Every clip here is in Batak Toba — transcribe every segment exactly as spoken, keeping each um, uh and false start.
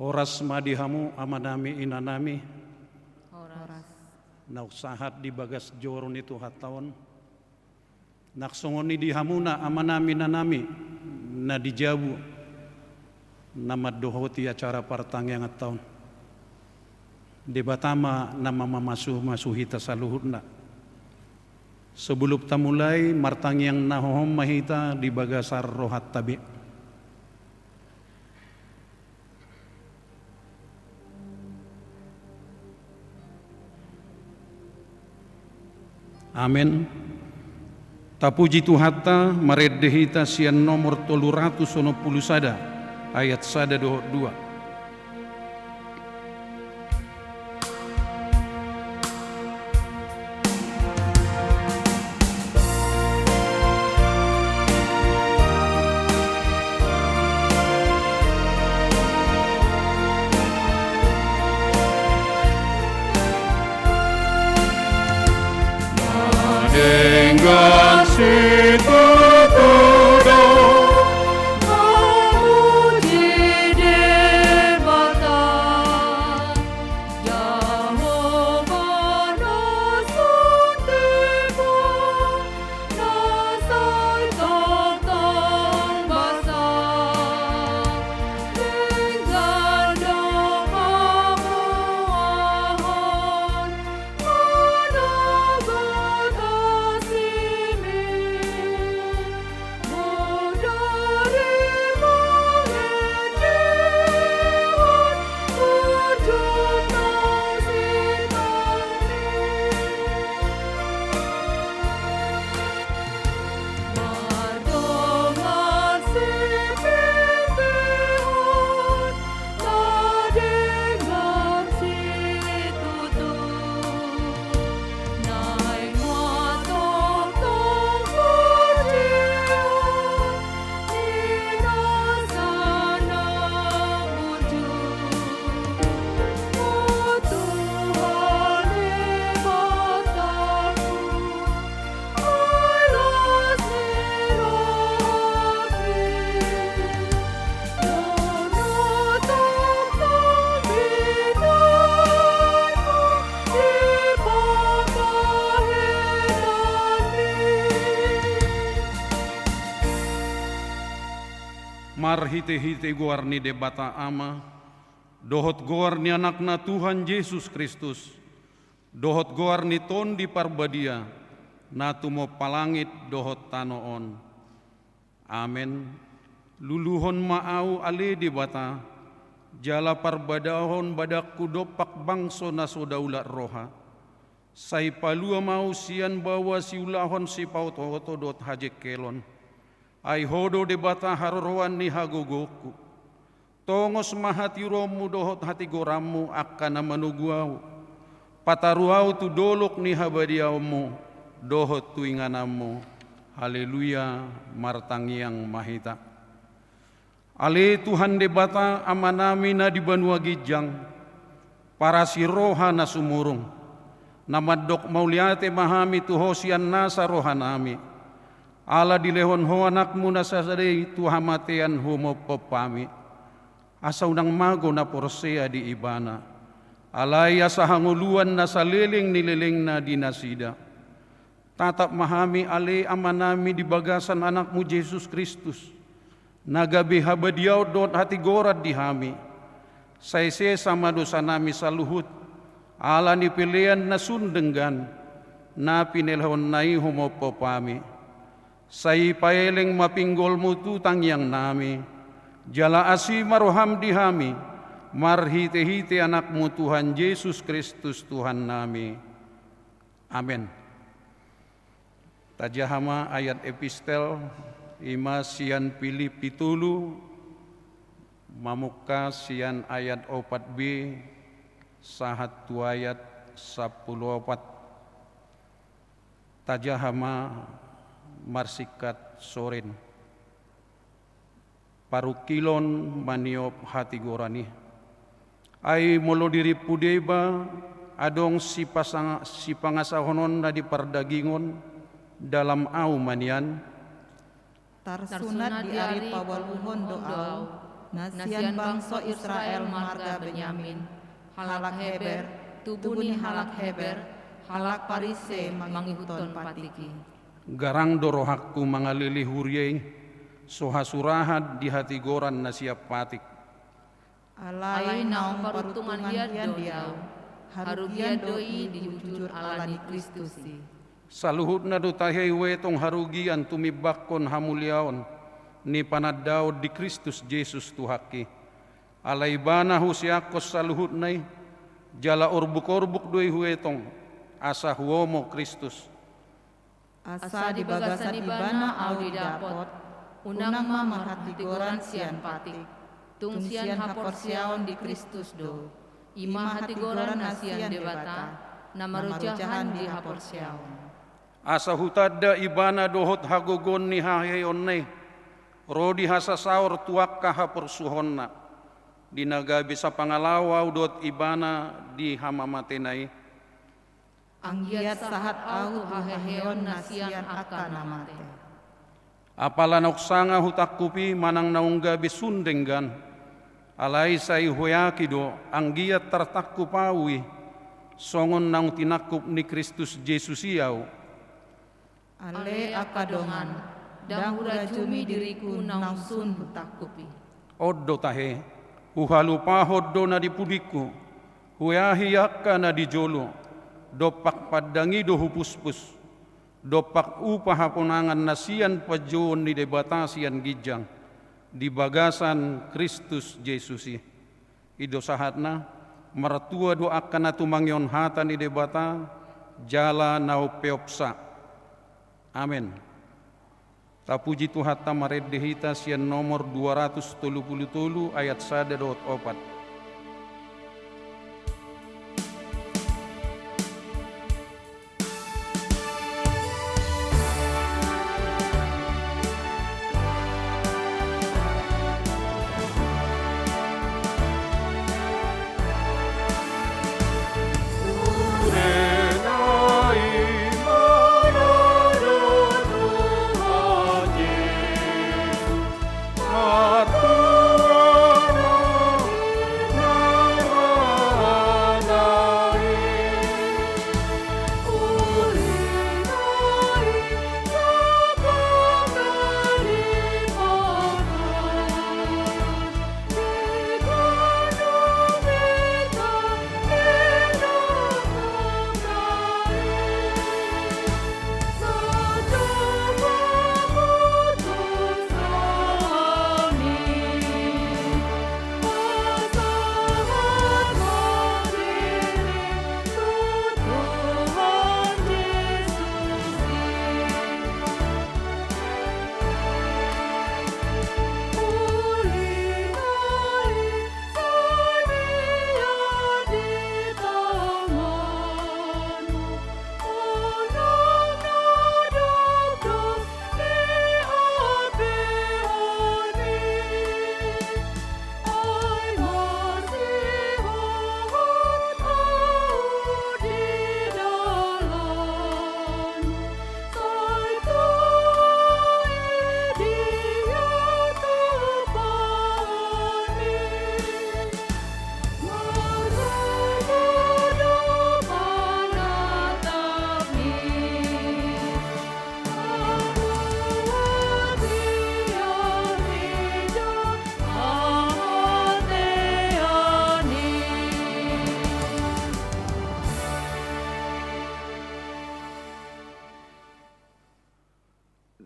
Horas ma di hamu amanami inanami. Horas. Naung sahat di bagas joro ni Tuhanta on. Nang songon i di hamuna amanami inanami na di jabu na mandohoti acara partangianganta on. Debata ma na mamamasu-masu hita saluhutna. Sebelum tamulai martangiang na hohom ma hita di bagasan rohanta be. Amen. Tapuji Tuhanta, marende hita sian nomor tolu ratus onom pulu sada, ayat sada dohot dua. Denggan situtu do mamuji Debata, Jahowa na songon tubu, na sai tongtong basa, denggan do hamuahon manogot asimi. Marhitehite goar ni Debata Ama, dohot goar ni Anakna Tuhan Jesus Kristus, dohot goar ni Tondi Parbadia, na tumompa langit dohot tano on. Amen. Luluhon ma ahu ale Debata, jala parbadahon badangku dompak bangso na so daulat roha. Sai palua ma ahu sian baoa siulahon sipaotooto dohot hajengkelon. Ai Ho do Debata haroroan ni hagogoonku. Tongos ma hatiuronmu dohot hatigoranmu angka na manogu ahu. Pataru ahu tu dolok ni habadiaonmu dohot tu ingananmu. Haleluya, martangiang ma hita. Ale Tuhan Debata Amanami na di banua ginjang, parasi roha na sumurung, na mandok mauliate ma hami tu Ho sian nasa rohanami. Ala dilehon Ho Anakmu na sasada i tu hamatean humophop hami. Asa unang mago na porsea di Ibana. Alai asa hangoluan na saleleng ni lelengna di nasida. Tatap ma hami ale Amanami di bagasan Anakmu Jesus Kristus, na gabe habadiaon dohot hatigoran di hami. Sai sesa ma dosanami saluhut, ala ni pelean na sun denggan, na pinelehonna i humophop hami. Sai paeleng ma pinggolmu tu tangiangnami, jala asi ma roham di hami, marhitehite Anakmu Tuhan Jesus Kristus Tuhannami. Amen. Tajaha ma ayat epistel, i ma sian Pilippi tolu, mamungka sian ayat opat b sahat tu ayat sampulu opat. Tajaha ma marsingkat soren. Parungkilon maniop hatigoran i. Ai molo dirimpu deba adong sipasanga-, sipangasahononna di pardagingon, dalam ahu ma nian. Tarsunat di ari paualuhon do ahu, Na sian bangso Israel marga Benyamin, halak Heber, tubu ni halak Heber, halak Parise mangihuthon patik i. Garang do rohangku mangalele huria i, so hasurahan di hatigoran na sian patik. Alai naung paruntungan hian do ahu, harugian do i di hujur ala ni Kristus i. Saluhutna do tahe huetong harugian tumimbanghon hamuliaon ni panandaon di Kristus Jesus Tuhangki. Ala Ibana huseakkon saluhutna i, jala orbuk-orbuk do i huetong, asa huomo Kristus. Asa di bagasan Ibana ahu didapot, unang ma marhatigoran sian patik, tung sian haporseaon di Kristus do, i ma hatigoran na sian Debata, na marojahan di haporseaon. Asa hutanda Ibana dohot hagogoon ni haheheonna i, ro di hasasaor tu angka haporsuhonna, di na gabe sapangalaho ahu dohot Ibana di hamamatena i. Anggiat sahat ahu tu haheheon na sian angka na mate. Apala naung sanga hutangkup i manang naung gabe sun denggan, alai sai huheaki do, anggiat tartangkup ahu i, songon naung tinangkup ni Kristus Jesus i ahu. Ale angka dongan, ndang hurajumi diriku naung sun hutangkup i. On do tahe, huhalupahon do na di pudingku, huheahi angka na di jolo, dompak pandang i do hupuspus, dompak upa haponangan na sian panjouon ni Debata sian ginjang, di bagasan Kristus Jesus i. I do sahatna, martua do angka na tumangihon hata ni Debata, jala na umpeopsa. Amen. Tapuji Tuhanta, marende hita sian nomor dua ratus tolu pulu tolu ayat sada dohot opat.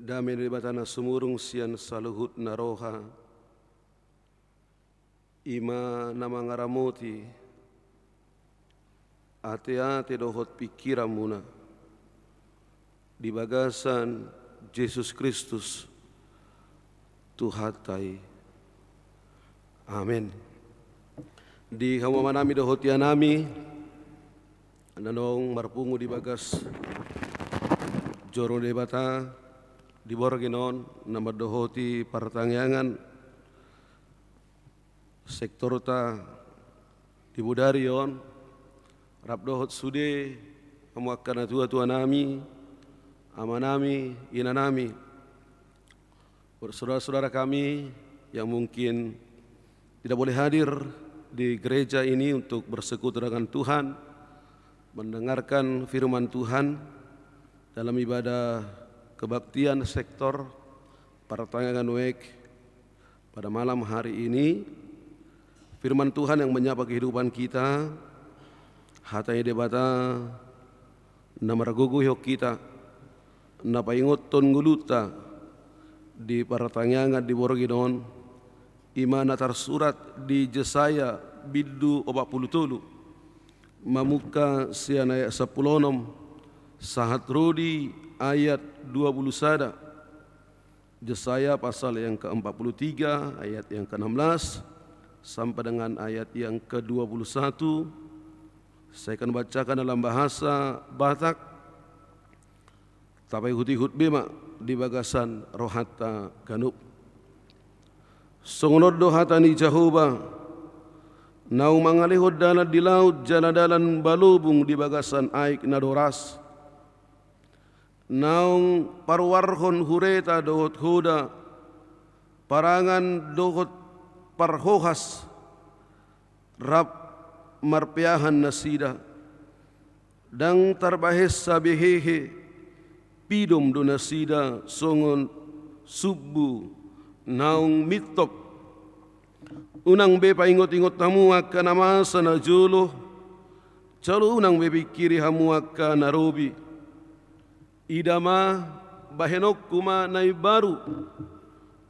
Dame ni Debata na sumurung sian saluhut na roha, i ma na mangaramoti ateate dohot pingkiranmuna di bagasan Jesus Kristus Tuhanta i. Amen. Di hamu amanami dohot inanami na naung marpungu di bagas joro ni Debata di borngin on, na mandohoti partangiangan sektorta di bodari on, rap dohot sude hamu angka natuatuanami, amanami, inanami, saudara-saudara kami yang mungkin Tidak boleh hadir di gereja ini untuk bersekutu dengan Tuhan, mendengarkan firman Tuhan dalam ibadah kebaktian sektor partangiangan wijk pada malam hari ini. Firman Tuhan yang menyapa kehidupan kita, hata ni Debata na margogoihon hita, na paingothon ngolunta di partangiangan di borngin on, i ma na tarsurat di Jesaya bindu opat pulu tolu, mamungka sian ayat sampulu onom sahat ro di ayat dua pulu sada. Jesaya pasal yang keempat puluh tiga, ayat yang keenam belas sampai dengan ayat yang kedua puluh satu. Saya akan bacakan dalam bahasa Batak. Tapaihutihut be ma di bagasan rohanta ganup. Songon on do hata ni Jahowa, naung mangalehon dalan di laut jala dalan balobung di bagasan aek na doras. Naung paruarhon hureta dohot hoda, parangan dohot parhohas, rap marpeahan nasida. Ndang tarbahensa be hehe, pidom do nasida songon sumbu naung mintop. Unang be paingotingot hamu angka na masa najolo, jala unang be pingkiri hamu angka na robi. Ida ma, bahenonku ma na imbaru,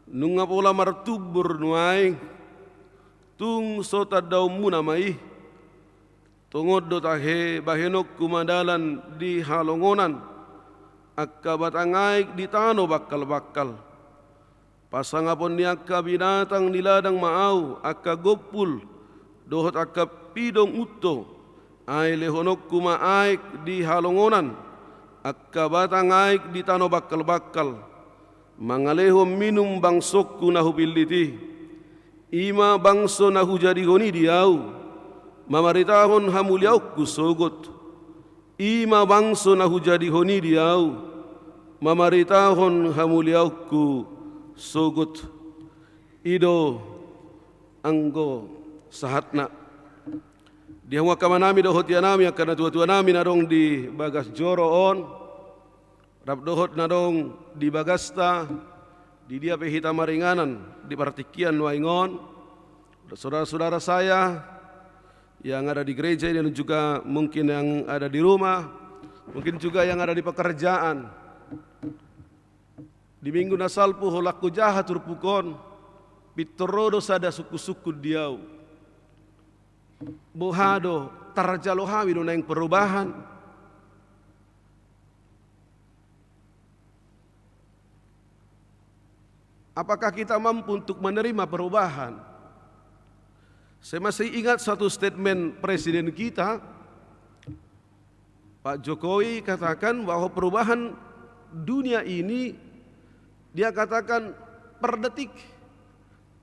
nunga pola martumbur nuaeng, tung so tandaonmuna ma i. Tongon do tahe bahenonku ma dalan di halongonan, angka batang aek di tano bangkalbangkal. Pasangapon ni angka binatang ni ladang ma ahu, angka gompul dohot angka pidong unto, ai lehononku ma aek di halongonan, angka batang aek di tano bangkalbangkal. Mangalehon minum bangsongku na hupillit i. I ma bangso na hujadihon i di ahu, mamaritahon hamuliaonku sogot. I ma bangso na hujadihon i di ahu, mamaritahon hamuliaonku sogot. I do anggo sahatna. Di hamu angka amanami dohot inanami, angka natuatuanami na adong di bagas joro on, rap dohot na adong di bagasta, di dia pe hita maringanan di partingkian nuaeng on. Saudara-saudara saya yang ada di gereja ini dan juga mungkin yang ada di rumah, mungkin juga yang ada di pekerjaan. Di minggu na salpu holan hujaha turpuk on, pintor ro do sada sungkunsungkun di ahu. Boha do, tarjalo hami do naeng perubahan? Apakah kita mampu untuk menerima perubahan? Saya masih ingat satu statement presiden kita, Pak Jokowi, katakan bahwa perubahan dunia ini, dia katakan, per detik,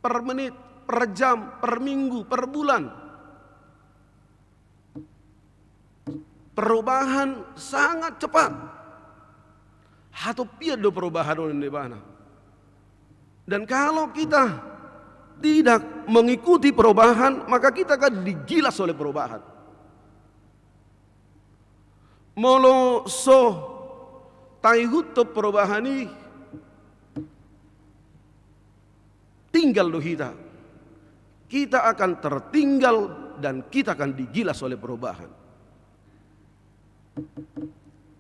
per menit, per jam, per minggu, per bulan. Perubahan sangat cepat. Hatopian do perubahan on, ninna ibana. Dan kalau kita tidak mengikuti perubahan, maka kita akan digilas oleh perubahan. Molo so taihuthon perubahan i, tinggal do hita. Kita akan tertinggal dan kita akan digilas oleh perubahan.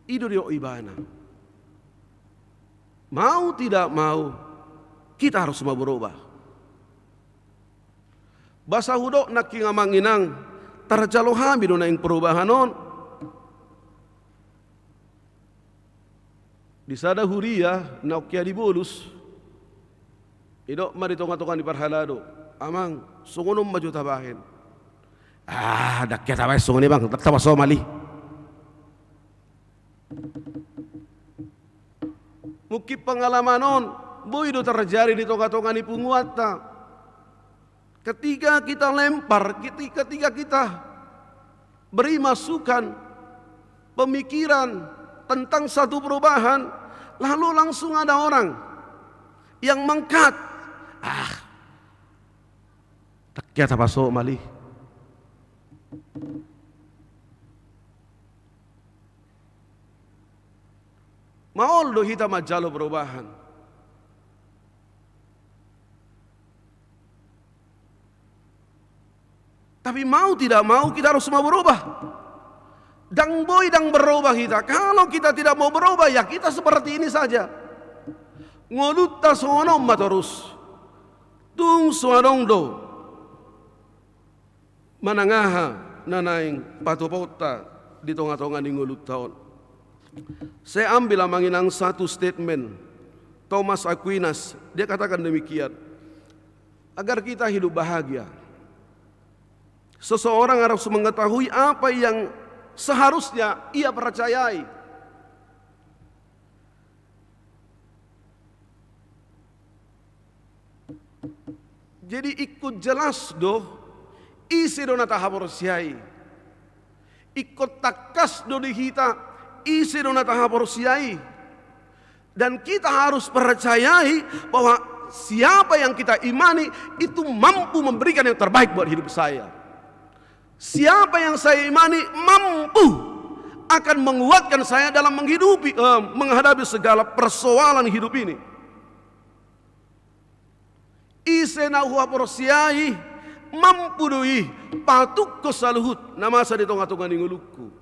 I do didok ibana. Mau tidak mau, kita harus mau berubah. Boasa hudok nangkin, amang inang, tarjalo hami do naeng perubahan on? Di sada huria na ongkia dibolus, didok ma di tongatonga ni parhalado, "Amang, songon on ma jo tabahen." "Ah, ndang hea tabahen songon i, Bang, ndang taba somal i." Mungkin pengalaman on boi do terjadi di tongatonga ni punguanta. Ketika kita lempar, keti-, ketika kita beri masukan, pemikiran tentang satu perubahan, lalu langsung ada orang yang meng-cut. "Ah, ndang Kita paso mali. Maol do hita manjalo perubahan. Tapi mau tidak mau kita harus mau berubah. Ndang boi ndang berubah hita. Kalau kita tidak mau berubah, ya kita seperti ini saja. Ngolunta songon on ma torus. Tung so adong do manang aha na naeng patupaonta di tongatonga ni ngolunta on. Saya ambil, Amang Inang, satu statement Thomas Aquinas. Dia katakan demikian, agar kita hidup bahagia, seseorang harus mengetahui apa yang seharusnya ia percayai. Jadi ingkon jelas do ise do na tahaporseai. Ingkon tangkas do di hita ise do na tahaporseai. Dan kita harus percayai bahwa siapa yang kita imani itu mampu memberikan yang terbaik buat hidup saya. Siapa yang saya imani mampu akan menguatkan saya dalam menghidupi, eh, menghadapi segala persoalan hidup ini. Ise na huhaporseai, mampu do i patungkos saluhut na masa di tongatonga ni ngolungku.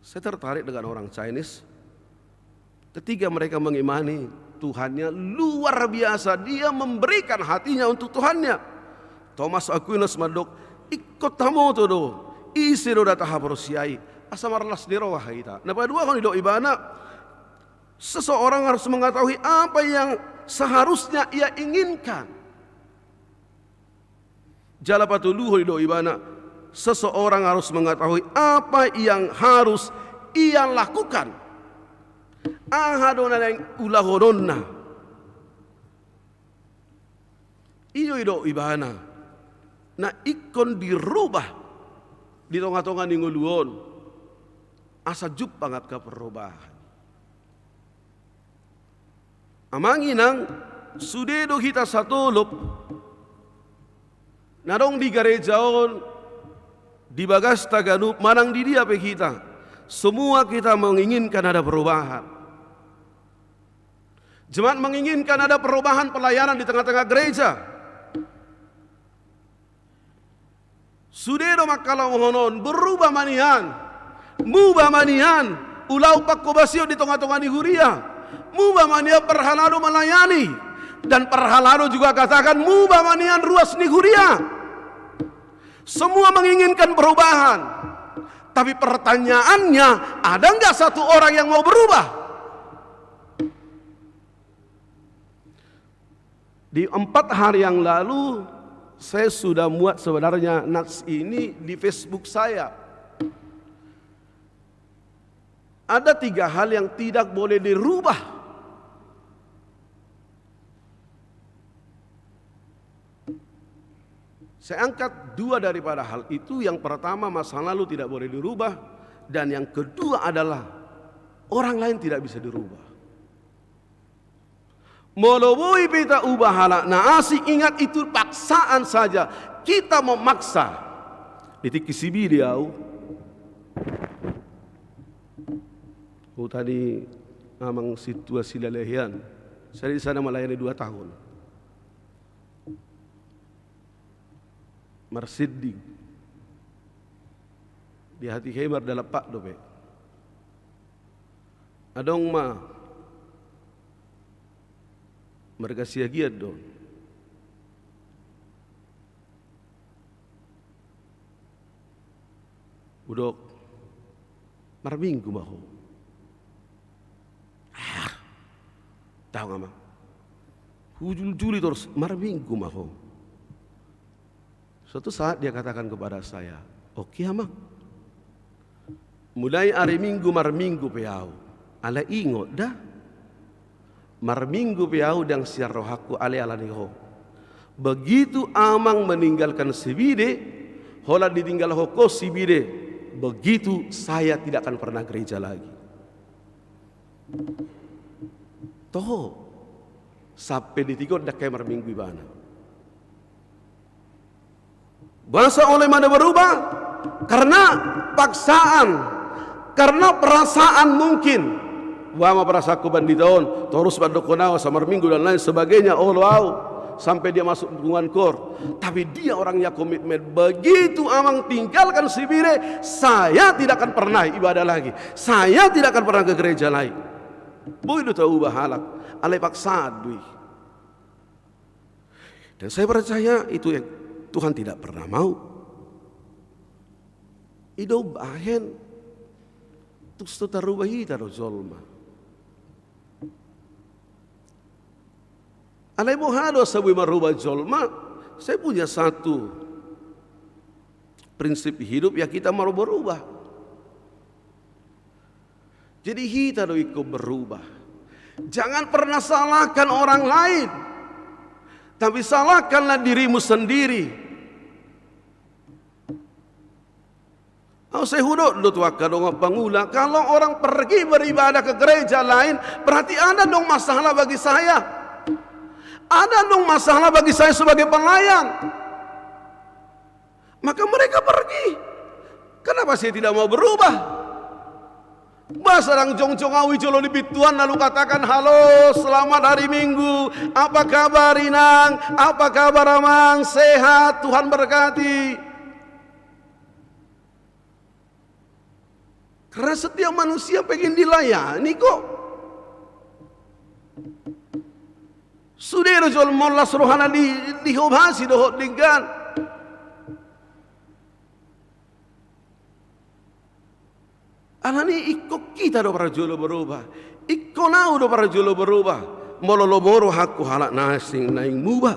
Saya tertarik dengan orang Chinese. Ketika mereka mengimani Tuhannya, luar biasa, dia memberikan hatinya untuk Tuhannya. Thomas Aquinas mandok, ingkon taboto do ise do na tahaporseai, asa marlas ni roha hita. Na paduahon, didok ibana, seseorang harus mengetahui apa yang seharusnya ia inginkan. Jala patoluhon, didok ibana, seseorang harus mengetahui apa yang harus ia lakukan. Aha do na naeng ulahononna. I do, didok ibana, na ingkon dirubah di tongatonga ni ngolu on, asa jumpang angka perubahan. Amang Inang, sude do hita satolop na adong di gareja on, di bagasta ganup, manang di dia pe hita, semua kita menginginkan ada perubahan. Jemaat menginginkan ada perubahan pelayanan di tengah-tengah gereja. Sude do mangkalaohon on, berubah ma nian, muba ma nian, ulaon pangkobasion di tongatonga ni huria. Muba ma nian parhalado melayani. Dan parhalado juga katakan, muba ma nian ruas ni huria. Semua menginginkan perubahan. Tapi pertanyaannya, ada nggak satu orang yang mau berubah? Di empat hari yang lalu, saya sudah muat sebenarnya nats ini di Facebook saya. Ada tiga hal yang tidak boleh dirubah. Saya angkat dua daripada hal itu. Yang pertama, masa lalu tidak boleh dirubah. Dan yang kedua adalah orang lain tidak bisa dirubah. Molo boi pe hita ubah halak na asing, ingat, itu paksaan saja. Kita memaksa. Di tingki Sibide au. Huta ni amang sintua Silalahian. Saya di sana melayani dua tahun. Marsinding. Di hatiha i mardalapak dope. Adong ma marga Siagian do. Hudok, marminggu ma ho. Ah, tahu nggak, Mang? Hujuljuli torus, marminggu ma ho. Suatu saat dia katakan kepada saya, "Oke, Amang. Mulai ari Minggu, marminggu pe au." Alai ingot da. Marminggu pe au ndang sian rohangku, alai ala ni ho. Begitu Amang meninggalkan Sibide, holan ditinggalhon ho Sibide, begitu saya tidak akan pernah gereja lagi. Toho, sampe di tingki on ndang hea marminggu ibana. Boasa olo ibana berubah? Karena paksaan, karena perasaan mungkin. Boha ma perasaanku pandita on, torus mandokkon au asa marminggu dan lain sebagainya, olo au. Sampai dia masuk dukungan kor. Tapi dia orangnya komitmen. Begitu amang tinggalkan Sibire, saya tidak akan pernah ibadah lagi. Saya tidak akan pernah ke gereja lain. Boi do tauba halak, alai paksaan do i. Dan saya percaya itu yang Tuhan tidak pernah mau. I do umbahen, tung so tarubah hita do jolma. Alai boha do asa boi marubah jolma? Saya punya satu prinsip hidup, ya, kita mau berubah. Jadi hita do ingkon berubah. Jangan pernah salahkan orang lain, tapi salahkanlah dirimu sendiri. Au sai hudok do tu angka dongan pangula, kalau orang pergi beribadah ke gereja lain, berarti ada dong masalah bagi saya. Ada dong masalah bagi saya sebagai pelayan. Maka mereka pergi. Kenapa saya tidak mau berubah? Boasa ndang jongjong au i jolo di pintuan lalu katakan, "Halo, selamat hari Minggu. Apa kabar, Inang? Apa kabar, Amang? Sehat? Tuhan berkati." Karena setiap manusia pengen dilayani kok. Sude do jolma on las rohana di, dihobasi dohot denggan. Alani i ingkon hita do parjolo berubah. Ingkon au do parjolo berubah. Molo lomo rohangku halak na asing naeng muba.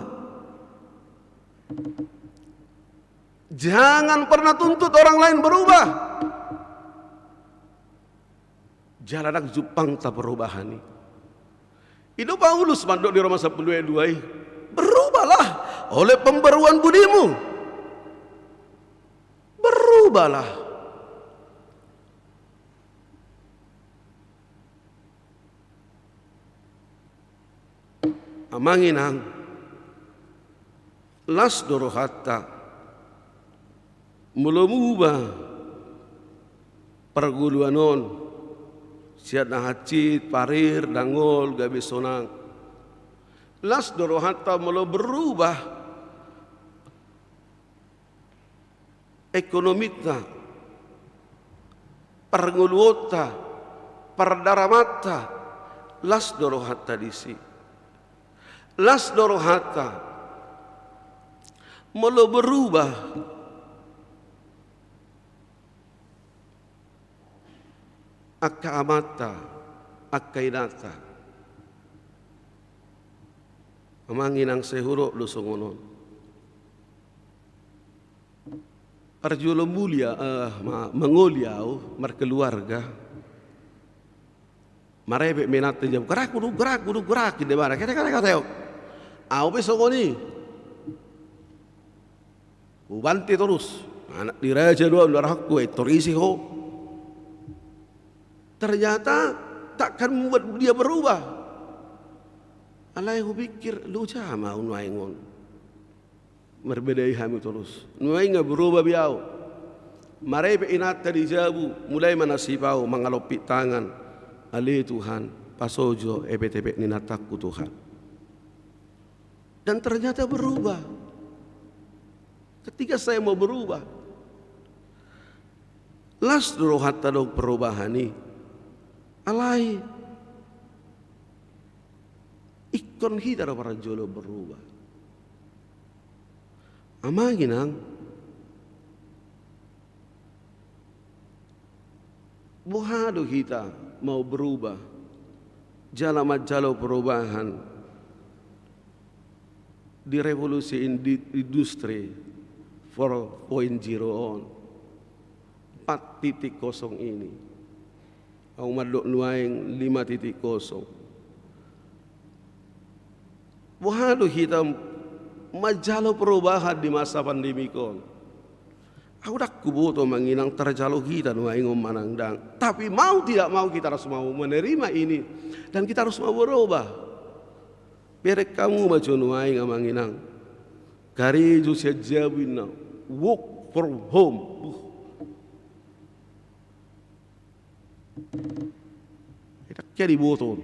Jangan pernah tuntut orang lain berubah. Jala ndang jumpangta perubahan i. I do Paulus mandok di Roma sampulu ayat dua i, "Berubahlah oleh pembaruan budimu." Berubahlah. Amang inang, las do rohanta molo muba pargoluan on, sian na hansit, parir, dangol, gabe sonang. Las do rohanta molo berubah ekonomita, parngoluonta, pardaramanta, las do rohanta disi. Las do rohanta molo berubah angka amanta, angka inanta. Amang inang, sai hudok do songon on. Parjolo mulia, eh, ma-, mangoli au markeluarga. Marepet ma inanta di jabu, "Gerak, huduk, gerak, huduk, gerak," ninna ibana. Kete, kete, kete. Au pe songon i. Hubante torus. Anak ni raja do au, nda rohangku, eh, tor ise ho. Ternyata takkan membuat dia berubah. Alai hupikir, loja ma au nuaeng on. Marbadai hami torus. Nuaeng nga berubah be au. Marepet inanta di jabu, mulai ma nasip au mangalompit tangan. Ale Tuhan, pasojo epet-epet ni inantangku, Tuhan. Dan ternyata berubah. Ketika saya mau berubah, las do rohanta dohot perubahan i. Alai ingkon hita do parjolo berubah. Amang inang, boha do hita mau berubah jala manjalo perubahan di revolusi indi-, industri four point zero on? Empat titik kosong ini. Au mandok nuaeng lima titik kosong. Boha do hita manjalo perubahan di masa pandemik on? Au ndang huboto amang inang tarjalo hita nuaeng on manang ndang. Tapi mau tidak mau kita harus mau menerima ini. Dan kita harus mau berubah. Bereng hamu ma jo nuaeng amang inang. Karejo sian jabu inna. Work from home. Buh. Ndang hea diboto on.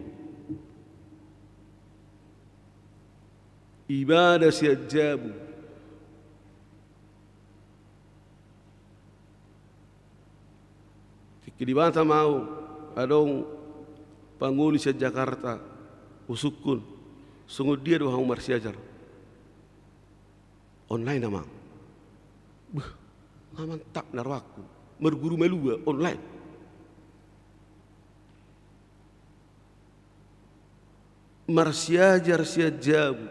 Ibadah sian jabu. Tingki di Batam au, adong pangoli sian Jakarta, husungkun, songon dia do hamu marsiajar? Online amang. Beuh, nga mantap na rohangku. Marguru malua, online. Marsiajar sian jabu.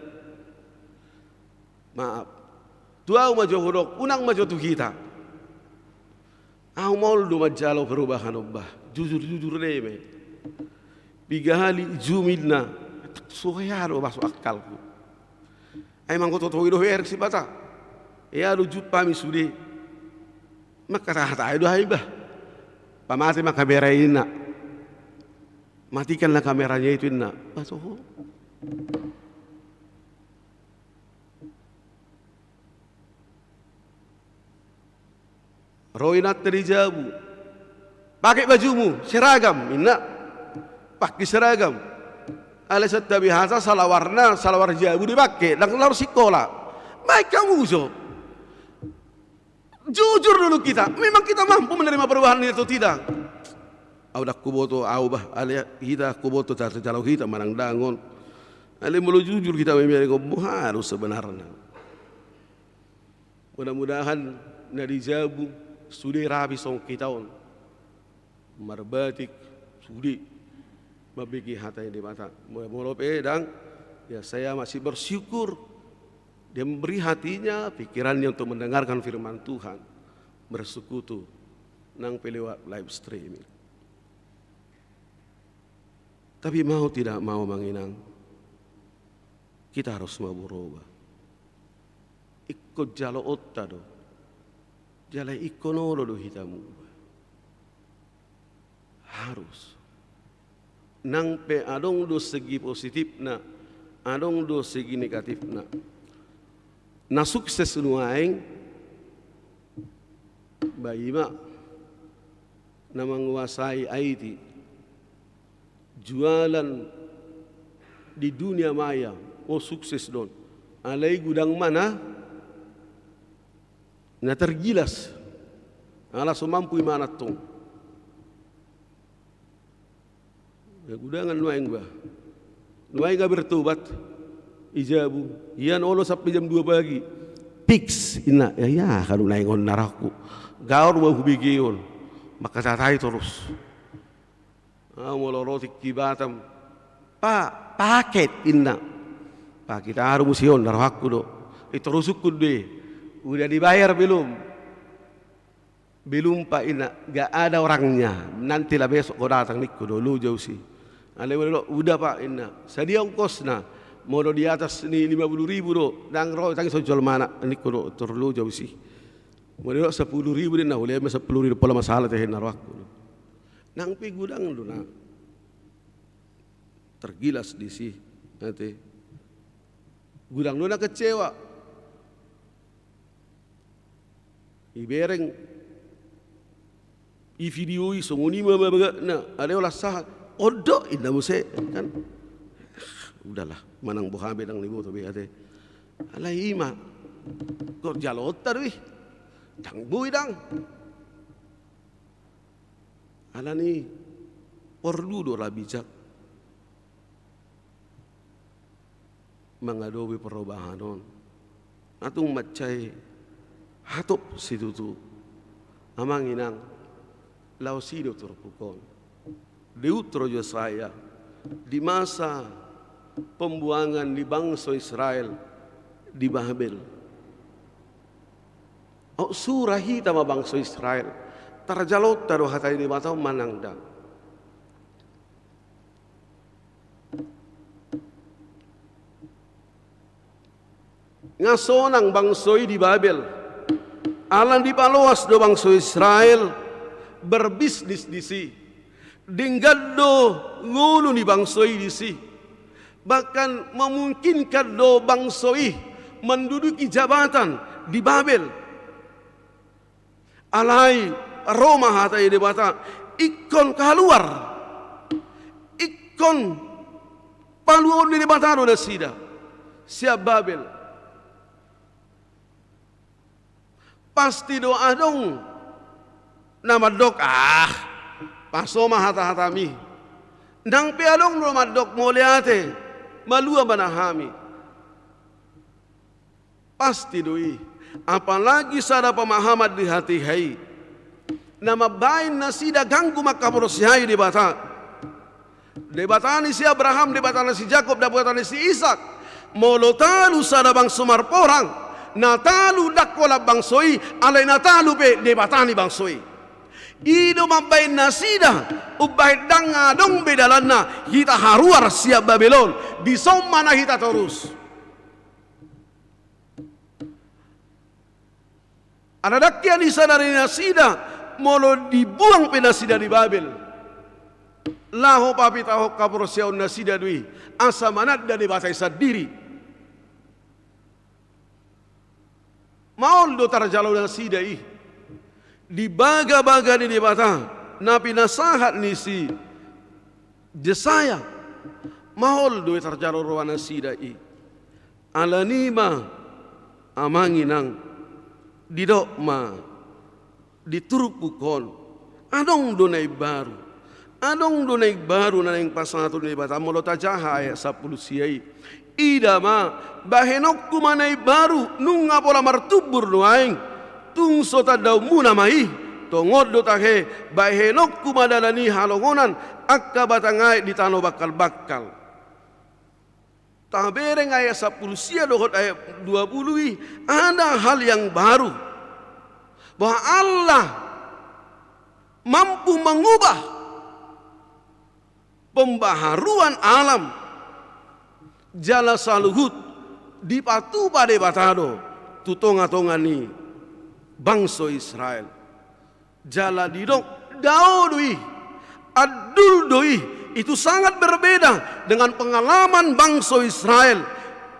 Maaf. Tu au ma jo hudok, unang ma jo tu hita. Au maol do manjalo perubahan on bah. Jujur-jujur do i ma i. Piga hali Zoom inna. So hea do masuk akalku. Ai manggototohi do bereng sipata. Hea do jumpa hami sude. Mangkatahatai do hami bah. Pamate ma kamera i inna. Matikanlah kameranya itu inna. Bah toho. Ro inanta di jabu. Pake bajumu, seragam, inna. Pake seragam. Alai santabi hata salawarna, salawar jabu dipake, ndang laho sikola. Baen hamu jo. Jujur dulu kita, memang kita mampu menerima perubahan ini atau tidak? Au ndang huboto, au bah, alai hita ndang huboto tarjalo hita manang ndang on. Alai molo jujur hita memang on harus sebenarna. Mudah-mudahan na di jabu sude rapi songon hita on. Marbatik sude mambege hata ni Debata. Molo pe ndang, ya saya masih bersyukur dia memberi hatinya, pikirannya untuk mendengarkan firman Tuhan. Bersekutu nang pe lewat live streaming. Tapi mau tidak mau amang inang, kita harus mau berubah. Ingkon jaloonta do. Jala ingkon olo do hita mubah. Harus. Nang pe adong do segi positifna, adong do segi negatifna. Na sukses nuaeng, bah ima na manguasai I T, jualan di dunia maya, o sukses do on. Alai godang ma na, na tergilas. Ala so mampu imana tong. Godang nuaeng bah. Nuaeng nga bertobat. Di jabu. Ian olo sampe jam dua pagi. Fix inna. Ya, ya, kanu nuaeng on na rohangku. Gaor ma hubege on. Mangkatahatai torus. Ah, molo ro tingki Batam. Pak, paket inna. Paket aru musi on na rohangku do. I torus hungkun do i. Udah dibayar belum? Belum pak inna, nggak ada orangnya. Nantilah besok kau datang ningku do, loja usi. Alai molo didok, udah pak inna, sadia ongkosna? Molo di atas ni lima puluh ribu do, ndang ro tangi so jolmana ningku do, tor loja usi. Molo didok sampulu ribu do inna, hulehon ma sampulu ribu pola masalah tehe na rohangku do. Nang pe godang do na tergilas disi, ate. Godang do na kecewa. Ibereng, ivideoi, songon i ma bagakna, alai olat sahat. On do inna muse, kan. Udahlah, manang boha be ndang niboto be ate. Alai ima. Ingkon jaloonta do i. Ndang boi ndang. Alani porlu do ra bijak mangadopi perubahan on. Nga tung mansai hatop situtu. Amang inang, laos i do turpuk on. Diutrojo saya di masa pembuangan di bangso Israel di Babel. O, sura hita ma bangso Israel. Tarjaloonta do hata ni Debata on manang ndang. Nga sonang bangso i di Babel. Ala dipaloas do bangso Israel berbisnis disi. Denggan do ngolu ni bangso i disi. Bahkan memungkinkan do bangso i menduduki jabatan di Babel. Alai ro ma hata ni Debata, ingkon kaluar. Ingkon paluahon ni Debata do nasida sian Babel. Pasti do adong na mandok, ah, paso ma hata-hatami. Nang pe adong do mandok, mauliate, malua ma na hami. Pasti do i. Apalagi sada pemahaman di hatiha i na mambaen nasida ganggu mangkaporseai Debata. Debata ni si Abraham, Debata ni si Jakob, Debata ni si Isak. Molo talu sada bangso marporang, na talu ndang holan bangso i, alai na talu pe Debata ni bangso i. I do mambaen nasida umbahen ndang adong be dalanna hita haruar sian Babel on, dison ma na hita torus. Ala ndang hian i sadari nasida, molo dibuang pe nasida di Babel, laho papitahon haporseaon nasida do i, asa mananda Debata i sandiri. Maol do tarjalo nasida i di bagabaga ni Debata na pinasahat ni si Jesaya. Maol do i tarjalo roha nasida i. Alani i ma, amang inang, didok ma di turpuk on, adong do na imbaru. Adong do na imbaru na naeng pasahaton ni Debata. Molo tajaha ayat sampulu sia i, ida ma, bahenonku ma na imbaru, nunga pola martumbur nuaeng. Tung so tandaonmuna ma i. Tongon do tahe, bahenonku ma dalan ni halongonan, angka batang aek di tano bangkalbangkal. Tabereng ayat sampulu sia dohot ayat dua pulu i, ada hal yang baru. Bahwa Allah mampu mengubah pembaharuan alam, jala saluhut dipatupa Debata do tu tongatonga ni bangso Israel. Jala didok, dao do i, andul do i. Itu sangat berbeda dengan pengalaman bangso Israel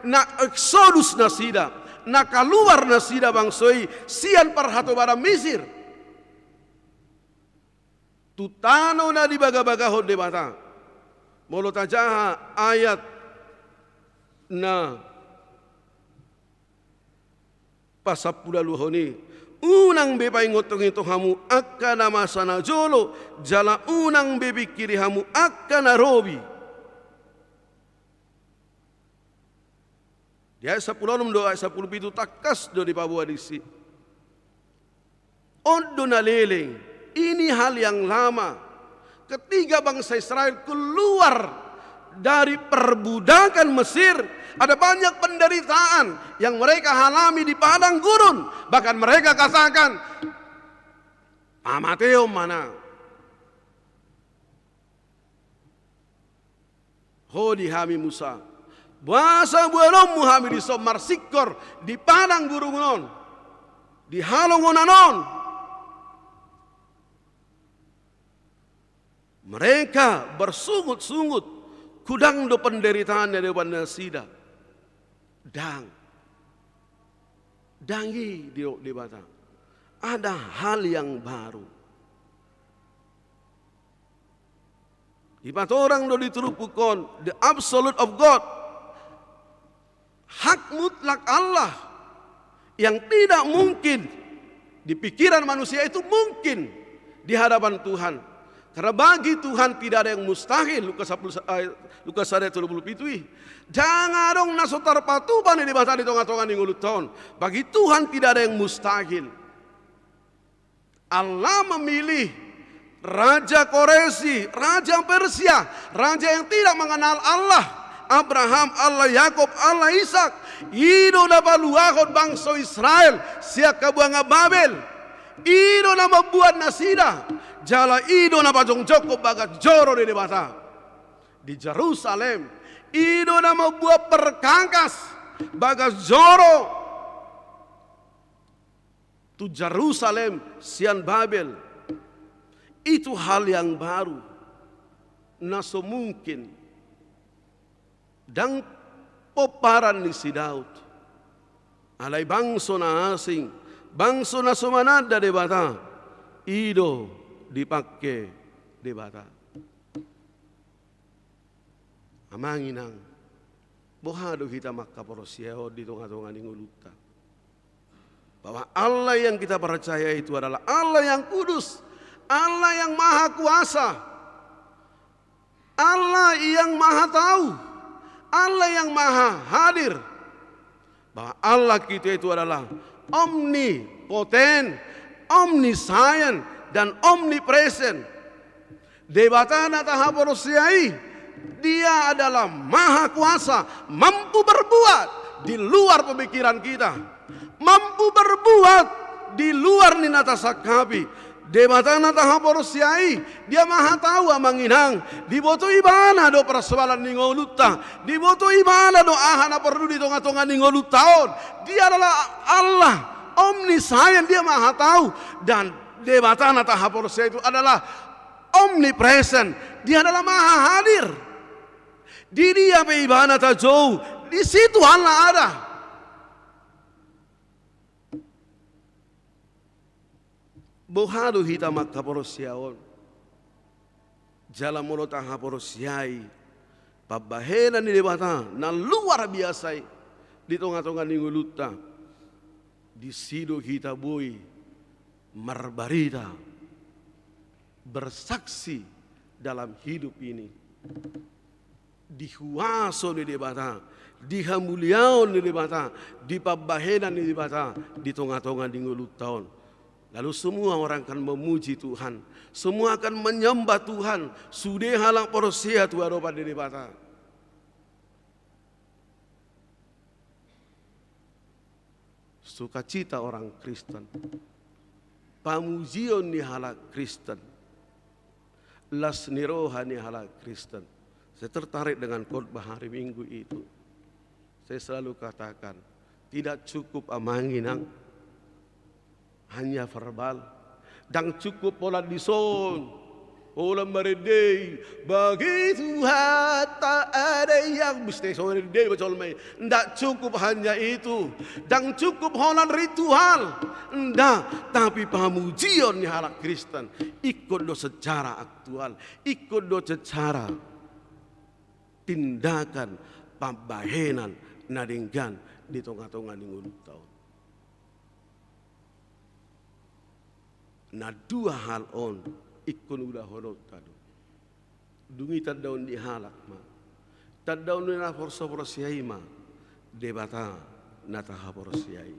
na eksodus nasida, na kaluar nasida bangso i sian parhatobaran Misir tu tano na dibagabagahon Debata. Molo tajaha ayat na pasampuluualuhon i, unang be paingotingot hamu angka na masa na jolo, jala unang be pingkiri hamu angka na robi. Di ayat sampulu onom dohot ayat sampulu pitu tangkas do dipaboa disi. On do na leleng, ini hal yang lama. Ketika bangsa Israel keluar dari perbudakan Mesir, ada banyak penderitaan yang mereka alami di padang gurun. Bahkan mereka katakan, pamateon ma na. Ho di hami Musa, boasa boanonmu hami dison marsingkor di padang gurun on, di halongonan on? Mereka bersungut-sungut, hudang do penderitaan na dioban nasida. Ndang. Ndang i didok Debata. Ada hal yang baru. Dipatorang do di turpuk on, the absolute of God. Hak mutlak Allah yang tidak mungkin di pikiran manusia itu mungkin di hadapan Tuhan. Karena bagi Tuhan tidak ada yang mustahil, Lukas sapuluh, eh, Lukas sada tolu pulu pitu i. Ndang adong na so tarpatupa ni Debata di tongatonga ni ngolunta on. Bagi Tuhan tidak ada yang mustahil. Allah memilih Raja Koresi, Raja Persia, raja yang tidak mengenal Allah. Abraham Allah, Yakub Allah, Ishak. I do na paluahon bangso Israel sian habuangan Babel. I do na mambuat nasida. Jala i do na pajongjongkon bagas joro ni Debata di Jerusalem. I do na mambuat perkakas bagas joro tu Jerusalem sian Babel. Itu hal yang baru, na so mungkin. Ndang pomparan ni si Daud. Alai bangso na asing, bangso na so mananda Debata, i do dipangke Debata. Amang inang, boha do hita mangkaporseai on di tonga-tonga ni ngolunta? Bahwa Allah yang kita percaya itu adalah Allah yang kudus, Allah yang maha kuasa, Allah yang maha tahu, Allah yang maha hadir. Bahwa Allah kita itu adalah omnipoten, omniscient, dan omnipresent. Debata na tahaporseai, Dia adalah maha kuasa, mampu berbuat di luar pemikiran kita, mampu berbuat di luar ni na tasangkapi. Debata na tahaporseai, Dia maha tahu, amang inang. Diboto Ibana do parsoalan ni ngolunta, diboto Ibana do aha na porlu di tonga-tonga ni ngolunta on. Dia adalah Allah omniscient, Dia maha tahu. Dan Debata na tahaporseai itu adalah omnipresent, Dia adalah maha hadir. Di dia pe Ibana tajou, di situ Allah ada. Boha do hita mangkaporseai on? Jala molo tahaporseai pambahenan ni Debata na luar biasa i di tonga-tonga ni ngolunta, disi do hita boi marbarita, bersaksi dalam hidup ini. Di huaso ni Debata, di hamuliaon ni Debata, di pambahenan ni Debata di tonga-tonga ni ngolunta on. Lalu semua orang akan memuji Tuhan, semua akan menyembah Tuhan. Sude halak porsea tu adopan ni Debata. Sukacita orang Kristen, pamujion ni halak Kristen, las ni roha ni halak Kristen. Saya tertarik dengan khotbah hari Minggu itu. Saya selalu katakan, tidak cukup, amang inang, hanya verbal. Ndang cukup holan dison, holan marende i, bagi Tuhan tak ada yang, mesti so marende ma jolma i. Ndak cukup hanya itu. Ndang cukup holan ritual. Ndak, tapi pamujion ni halak Kristen ingkon do secara aktual, ingkon do secara tindakan, pambahenan na denggan di tonga-tonga ni ngolunta on. Na dua hal on ingkon ulahononta do. Dung i tandaon ni halak ma, tandaon ni na porseaporseai ma Debata na tahaporseai.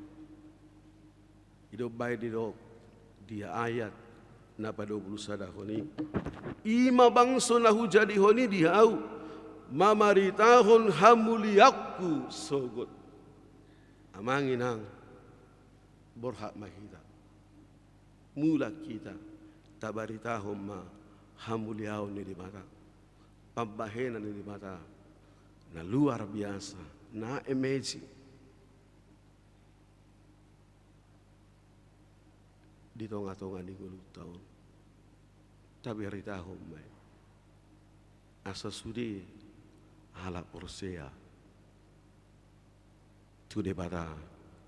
I do umbahen didok di ayat na padua pulu sadahon i, i ma bangso na hujadihon i di ahu, mamaritahon hamuliaonku sogot. Amang inang, borhat ma hita, mulak hita, tabaritahon ma hamuliaon ni Debata, pambahenan ni Debata na luar biasa, na amazing di tonga-tonga ni ngolunta on. Tabaritahon ma i, asa sude halak porsea tu Debata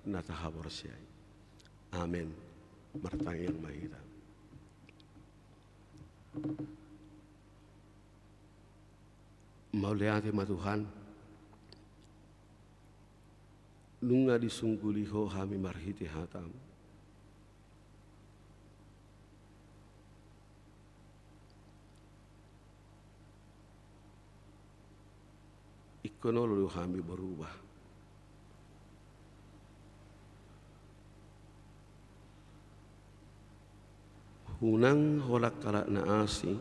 na tahaporseai. Amen. Martangiang ma hita. Mauliate ma Tuhan, nunga disungguli Ho hami marhite hataM. Ingkon olo do hami berubah. Unang holan halak na asing,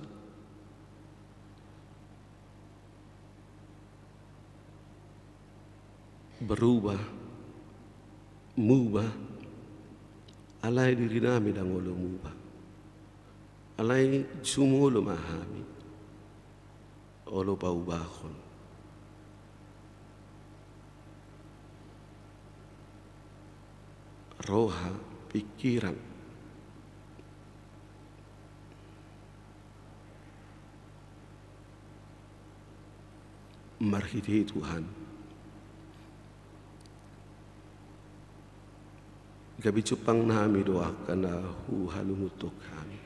berubah, mubah, alai dirinami ndang olo mubah. Alai jumolo ma hami olo paubahon roha, pikiran. Marhite i Tuhan, gabe jumpang nami do angka na huhalungunhon hami.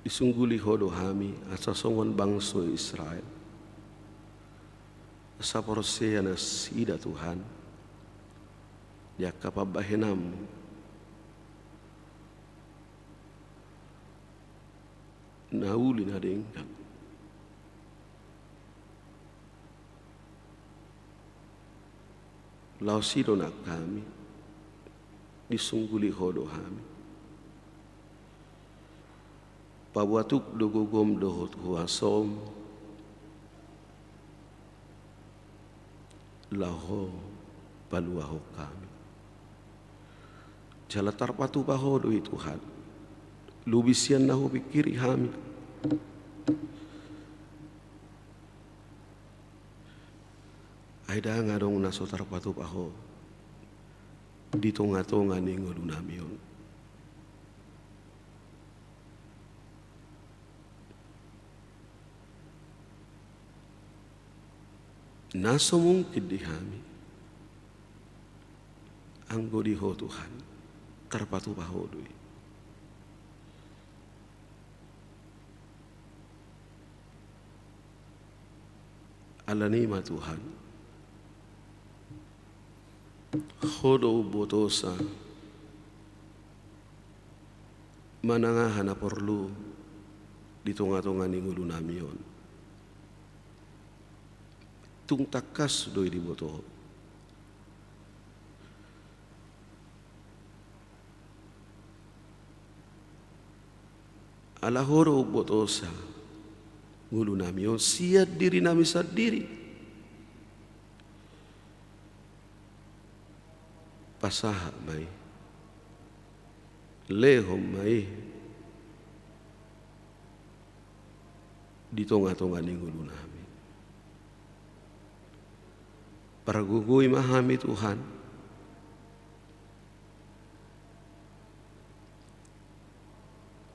Disungguli Ho do hami asa songon bangso Israel, asa porsea nasida Tuhan di angka pambahenanmu na uli na denggan. Laos i do nang hami, disungguli Ho do hami. Paboa tuk do gogom dohot huasom, laho paluahon hami. Jala tarpatupa Ho do i Tuhan, lobi sian na hupingkiri hami. Ai ndang adong na so tarpatupa Ho di tongatonga ni ngolunami on. Na so mungkin di hami, anggo di Ho Tuhan, tarpatupa Ho do i. Alani i ma Tuhan, Ho do umbotosa manang aha na porlu di tongatonga ni ngolunami on. Tung tangkas do i diboto Ho. Ala Ho do umbotosa ngolunami on sian dirinami sandiri. Pasahat ma i, lehon ma i di tongatonga ni ngolunami. Pargogoi ma hami Tuhan,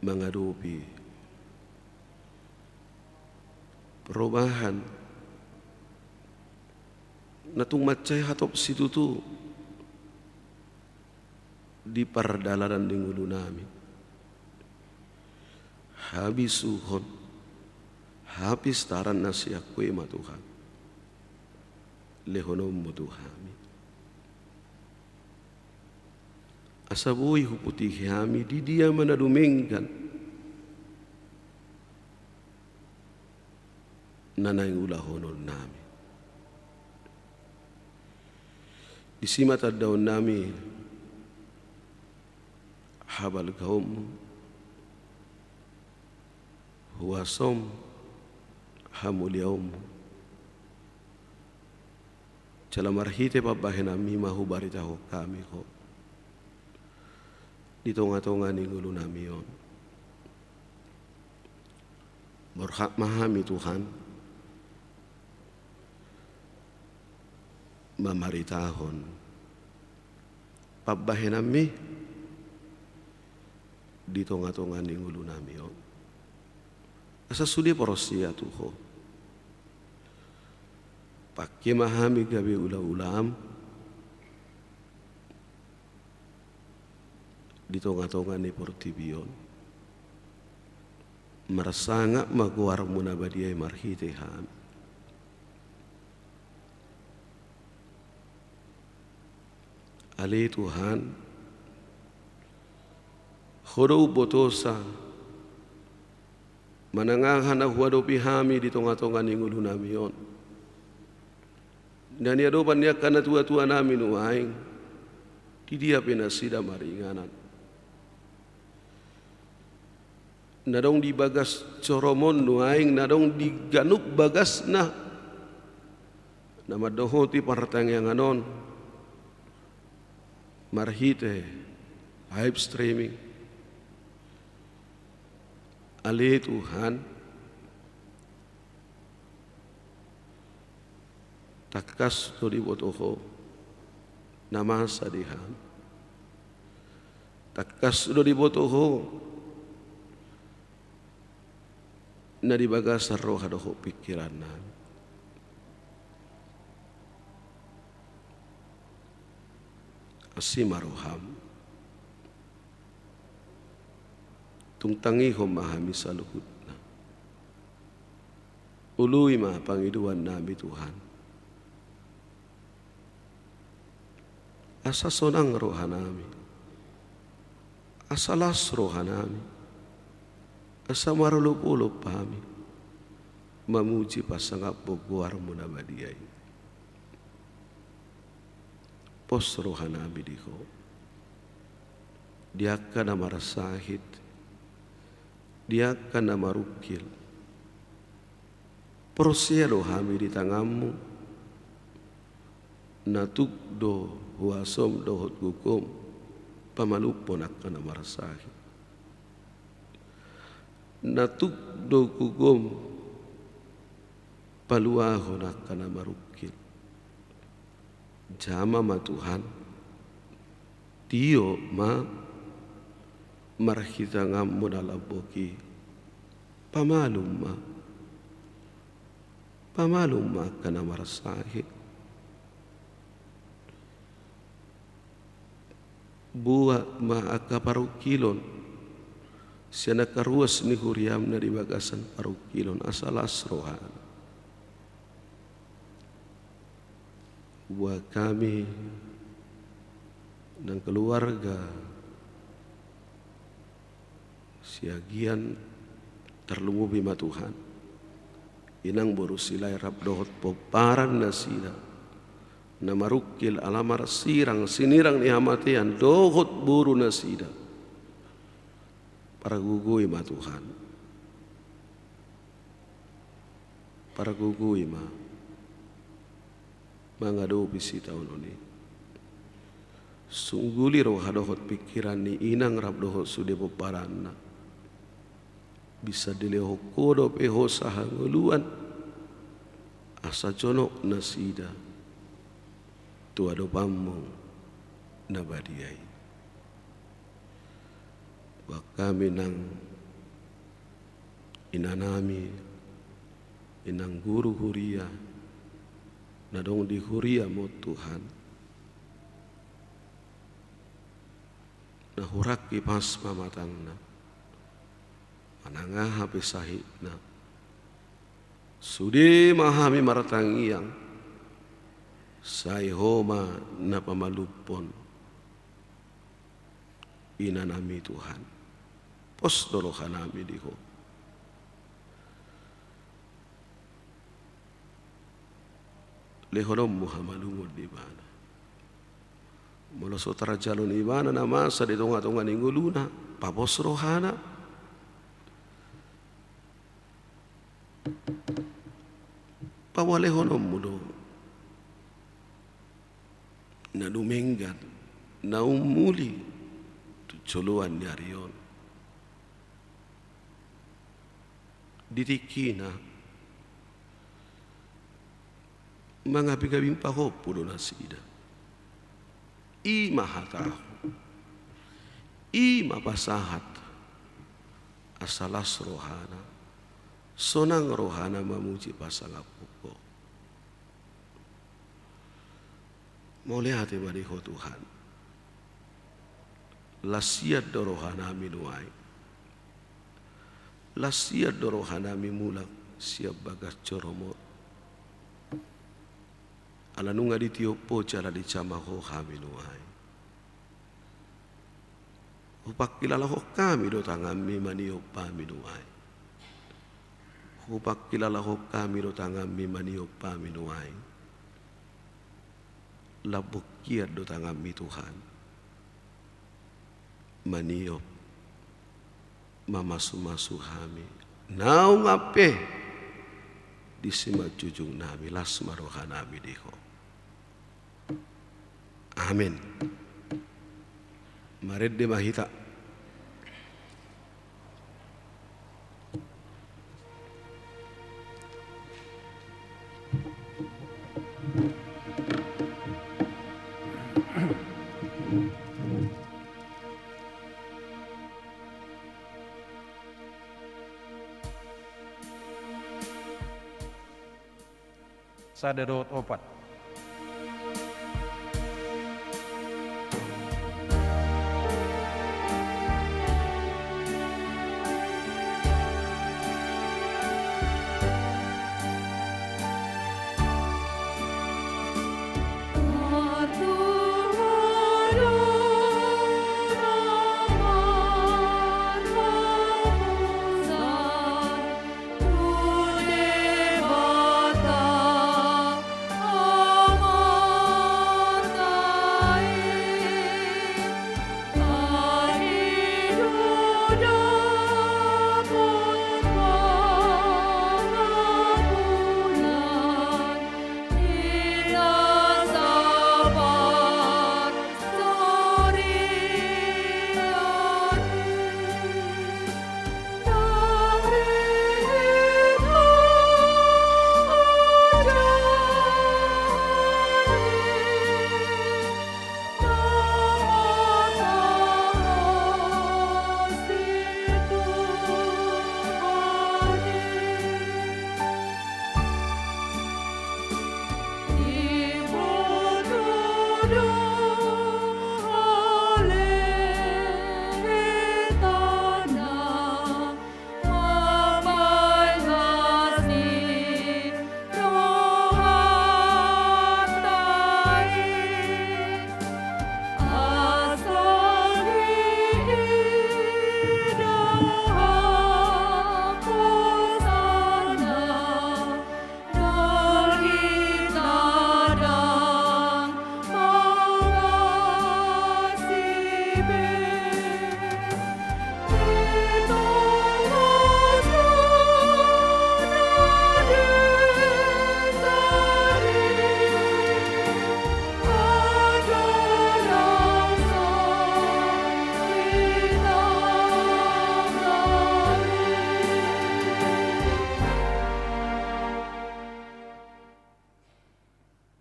mangadopi perubahan na tung mansai hatop situtu di pardalanan ni ngolunami. Habisuhon, hapistaran na sian Ho i ma Tuhan, lehononmu tu hami. Asa boi huputi hami di dia ma na dumenggan na naeng ulahononnami. Disi ma tandaonnami habalgaonmu, huasom, hamuliaonmu. Jala marhite pambahenanmi ma hubaritahon hami Ho di tongatonga ni ngolunami on. Borhat ma hami Tuhan mamaritahon pambahenanmi di tongatonga ni ngolunami on. Asa sude porsea tu Ho. Pangke ma hami gabe ulaulaM di tongatonga ni portibi on. Marsangap ma goarMu na badia i marhite hami. Ale Tuhan, Ho do umbotosa manang aha na huadopi hami di tongatonga ni ngolunami on. Na niadopan ni angka natuatuanami nuaeng, di dia pe nasida maringanan. Na adong di bagas joromon nuaeng, na adong di ganup bagasna na mandohoti partangiangan on marhite live streaming. Ale Tuhan, tangkas do diboto Ho na masa di hami. Tangkas do diboto Ho na di bagasan roha dohot pingkiran nami. Asi ma roham. Tung tangihon ma hami saluhutna. Ului ma pangidoan nami, Tuhan. Asa sonang roha nami. Asa las roha nami. Asa marolopolop hami mamuji pasangaphon goarmu na badia i. Pos roha nami di Ho. Di angka na marsahit, di angka na marungkil. Porsea do hami di tanganmu, na tuk do huasom dohot gogom pamalumhon angka na marsahit. Na tuk do gogom paluahon angka na marungkil. Jama ma Tuhan, tio ma marhite tanganmu na lambok i, pamalum ma, pamalum ma angka na marsahit. Buat ma angka parungkilon sian angka ruas ni huriam na di bagasan parungkilon, asa las rohana. Buat hami nang keluarga Siagian, tarlumobi ma Tuhan, inang boru Silahi rap dohot pomparan nasida na marungkil ala marsirang sinirang ni hamatean dohot boru nasida. Pargogoi ma Tuhan. Pargogoi ma mangadopi sitaonon i. Sungguli roha dohot pingkiran ni inang rap dohot sude pomparanna. Bisa dilehon Ho dope hosa hangoluan asa jonok nasida tu adopanmu na badia i. Buat hami nang inanami, inang guru huria na adong di huriam on Tuhan, na hurang hipas ma matangna, manang aha pe sahitna, sude ma hami martangiang, sai Ho ma na pamalumhon inanami Tuhan. Pos do rohanami di Ho. Lehononmu hamalumon di ibana. Molo so tarjalo ibana na masa di tongatonga ni ngoluna, papos rohana. Paboa lehononmu do na dumenggan, na umuli tu joloan ni ari on. Di tingkina mangabingabing pahompu do nasida. I ma hatahon, i ma pasahat, asa las rohana, sonang rohana mamuji pasangaphon Ho. Mauliate ma di Ho Tuhan. Las hian do rohanami nuaeng. Las hian do rohanami mulak sian bagas joro on. Ala nunga ditiop Ho jala dijama Ho hami nuaeng. Hupangkilalahon hami do tanganmi maniop hami nuaeng. Hupangkilalahon hami do tanganmi maniop hami nuaeng. Lambok hian do tanganmi Tuhan maniop, mamasumasu hami naung ampe di simanjujungnami. Las ma rohanami di Ho. Amen. Marende ma hita. Sada dohot opat.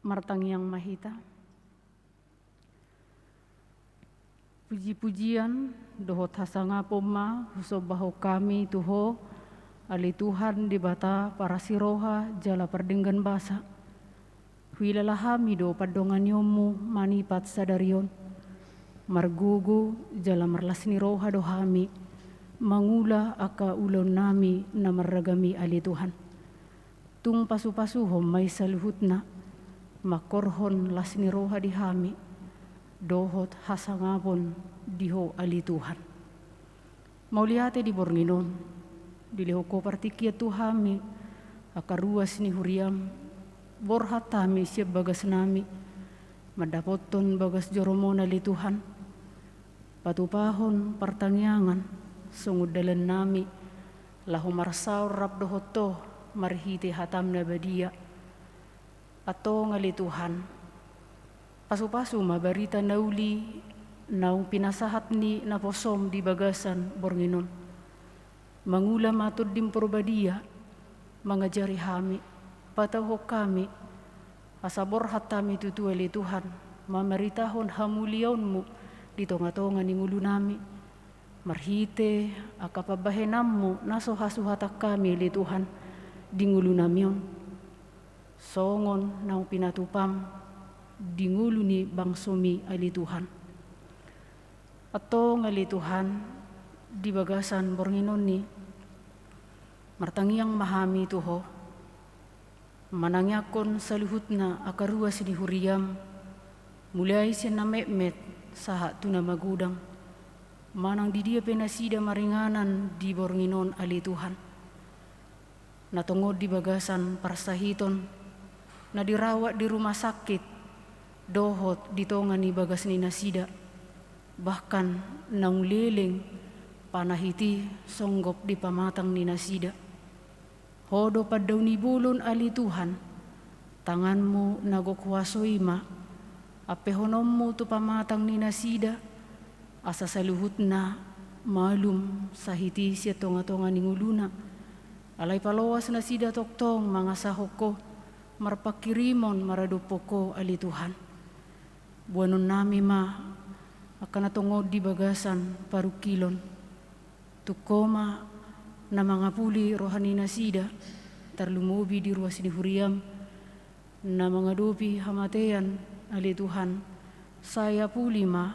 Martangiang ma hita. Puji-pujian dohot hasangapon ma husombahon hami tu Ho, ale Tuhan Debata parasi roha jala pardenggan basa. Huilala hami do pandonganionmu manipat sadari on. Margogo jala marlas ni roha do hami mangula angka ulaonnami na marragam i, ale Tuhan. Tung pasu-pasuhon ma i saluhutna, mangkorhon las ni roha di hami dohot hasangapon di Ho, ale Tuhan. Mauliate di borngin on, dilehon Ho partingkian tu hami angka ruas ni huriam. Borhat hami sian bagasnami mandapothon bagas jorom on, ale Tuhan. Patupahon partangiangan songon dalannami laho marsaor rap dohot Ho marhite hatam na badia. Antong, ale Tuhan, pasu-pasu ma barita na uli naung pinasahat ni naposom di bagasan borngin on. Mangula ma Tondim Parbadia mangajari hami, patauhon hami, asa borhat hami tutu, ale Tuhan, mamaritahon hamuliaonmu di tonga-tonga ni ngolunami, marhite angka pambahenanmu na so hasuhatan hami, ale Tuhan, di ngolunami on, songon naung pinatupam di ngolu ni bangsomi, ale Tuhan. Antong, ale Tuhan, di bagasan borngin on i, martangiang ma hami tu Ho, manangiangkon saluhutna angka ruas ni huriam, mulai sian na metmet sahat tu na magodang, manang di dia pe nasida maringanan di borngin on, ale Tuhan. Na tongon di bagasan parsahiton, na dirawat di rumah sakit, dohot di tonga ni bagas ni nasida, bahkan naung leleng panahit i songgop di pamatang ni nasida. Ho do pandao ni bolon, ale Tuhan, tanganmu na gok huaso i ma ampehononmu tu pamatang ni nasida, asa saluhutna malum sahit i sian tonga-tonga ni ngoluna. Alai paloas nasida tongtong mangasahon Ho, marpanghirimon maradophon Ho, ale Tuhan. Boanonnami ma angka na tongon di bagasan parungkilon. Tung Ho ma na mangapuli roha ni nasida, tarlumobi di ruas ni huriam, Na mangadopi hamatean, ale Tuhan, sai apuli ma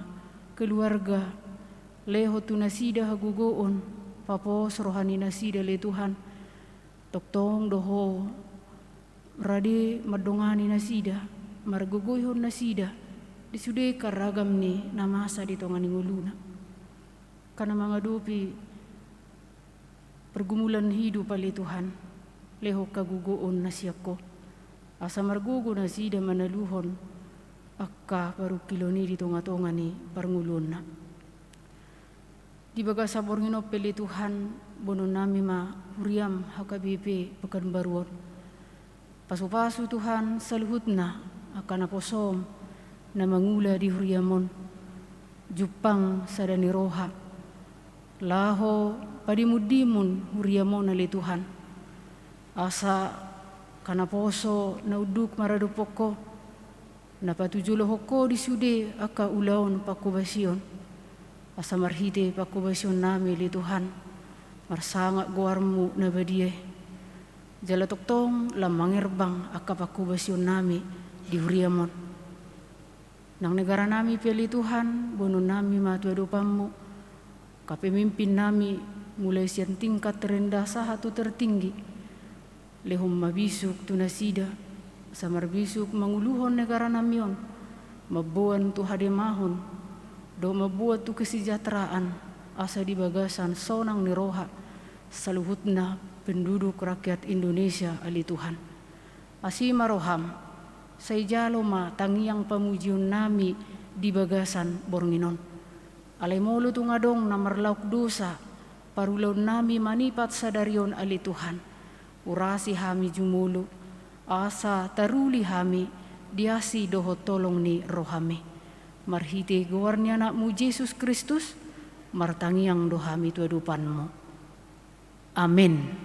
keluarga, lehon tu nasida hagogoon, papos roha ni nasida, ale Tuhan. Tongtong do Ho rade mandongani nasida, margogoihon nasida di sude angka ragam ni na masa di tonga ni ngoluna. Angka na mangadopi pergumulan hidup, ale Tuhan, lehon hagogoon na sian Ho, asa margogo nasida manaluhon angka parungkilon i di tongatonga ni parngoluonna. Di bagasan borngin on pe, ale Tuhan, boanonnami ma huriaM H K B P Pekanbaru on. Pasupasu, Tuhan, saluhutna angka naposoM na mangula di huriaM on, jumpang sada ni roha, laho padimundimun huriaM on, ale Tuhan. Asa angka naposo na unduk maradophon Ho, na patujolohon Ho di sude angka ulaon pangkobasion, asa marhite pangkobasionnami, ale Tuhan, marsangap goarMu na badia i. Jala tongtong lam mangerbang angka pangkobasionnami di huriaM on. Nang negaranami pe, ale Tuhan, boanonnami ma tu adopanMu angka pemimpinnami, mulai sian tingkat rendah sahat tu tertinggi. Lehon ma bisuk tu nasida, asa marbisuk manguluhon negaranami on, mamboan tu hademahon dohot mamboan tu kesejahteraan, asa di bagasan sonang ni roha saluhutna penduduk rakyat Indonesia, ale Tuhan. Asi ma rohaM, sai jalo ma tangiang pamujionnami di bagasan borngin on. Alai molo tung adong na marlaok dosa parulaonnami manipat sadari on, ale Tuhan, urasi hami jumolo, asa taruli hami di asi dohot holong ni rohaMi. Marhite goar ni AnakMu Jesus Kristus, martangiang do hami tu adopanMu. Amen.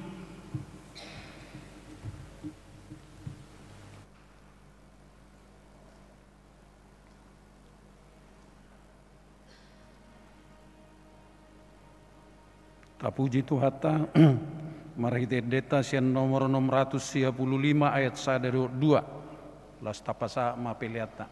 Tapuji Tuhanta, marhite endenta sian nomor onom ratus sia pulu lima ayat sada dohot dua. Laos tapasahat ma peleanta.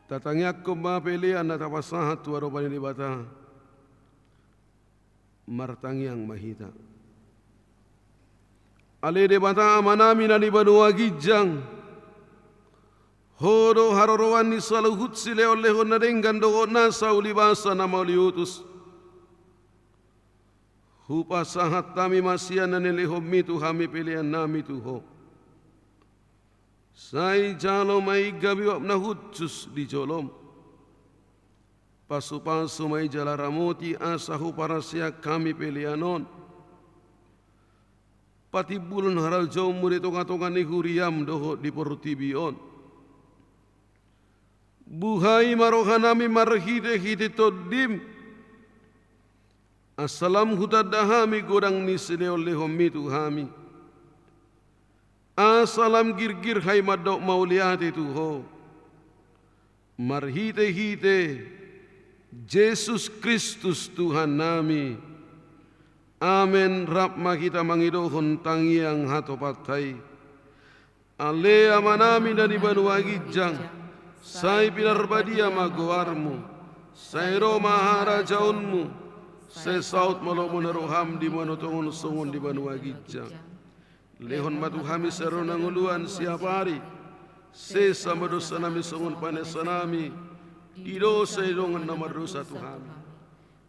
Tatangiangkon ma pelean na tapasahat tu adopan ni Debata. Martangiang ma hita. Ale Debata Amanami na di banua ginjang, Ho do haroroan ni saluhut silehonlehon na denggan dohot nasa ulibasa na mauliutus. Hupasahat hami ma sian na nilehonMi tu hami peleannami tu Ho. Sai jalo ma i gabe uap na hushus di joloM. Pasupasu ma i jala ramoti asa huparaseak hami pelean on patimbulhon harajaonMu di tongatonga ni huriaM dohot di portibi on. Buhai ma rohanami marhitehite TondiM, asa lam hutanda hami godang ni silehonlehonMi tu hami. Asa lam girgir hami mandok mauliate tu Ho. Marhitehite Jesus Kristus Tuhannami. Amen. Rap ma hita mangidohon tangiang hatopanta i. Ale Amanami na di banua ginjang, sai pinarbadia ma goarMu, sai ro ma harajaonMu, sai saut ma lomo ni rohaM di banua tonga on songon di banua ginjang. Lehon ma tu hami sadari on hangoluan siapari. Sesa ma dosanami songon panesanami di dosa ni dongan na mardosa tu hami.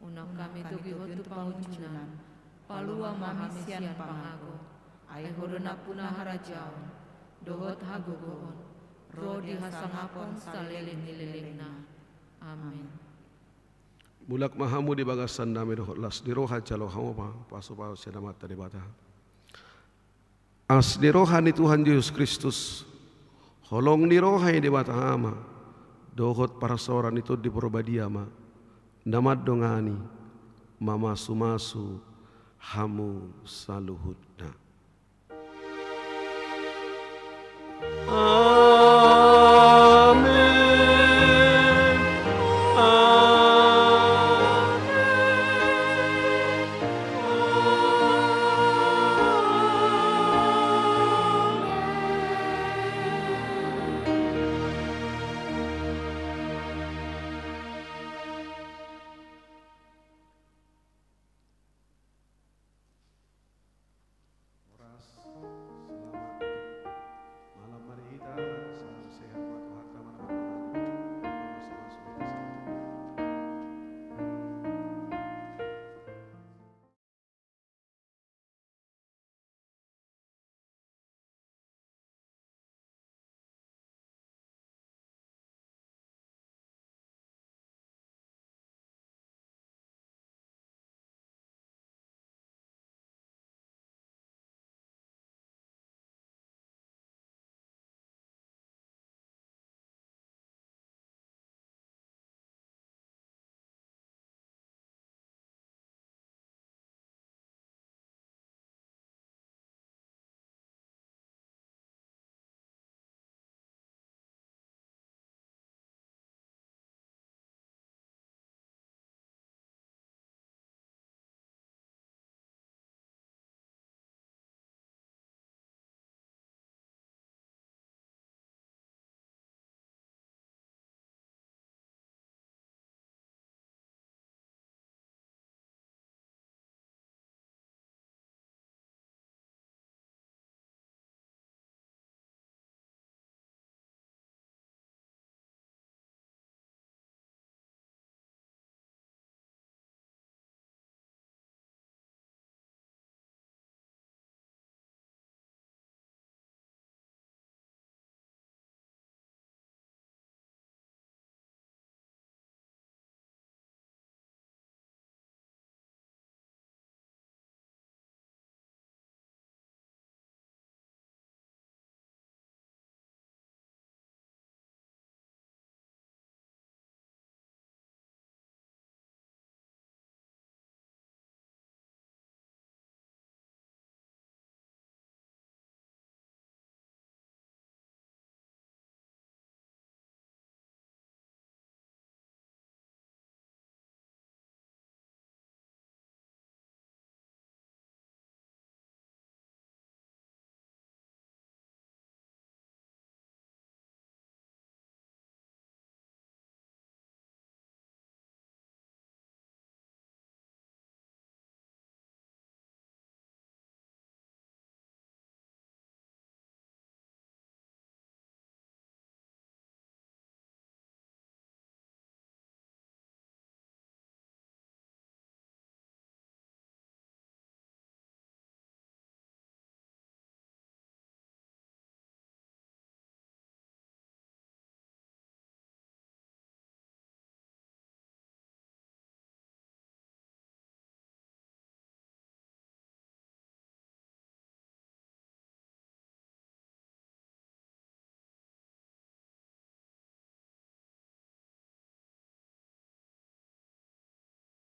Unang hami togihon tu pangunjunan. Palua ma hami sian pangago. Ai Ho do nampuna harajaon dohot hagogoon ro di hasangapon saleleng ni lelengna. Amen. Mulak ma hamu di bagasan dame dohot las ni roha, jalo hamu ma pasupasu sian Amanta Debata. Asi ni roha ni Tuhan Jesus Kristus, holong ni roha ni Debata Ama, dohot parsaoran ni Tondi Porbadia ma na mandongani, mamasumasu hamu saluhutna.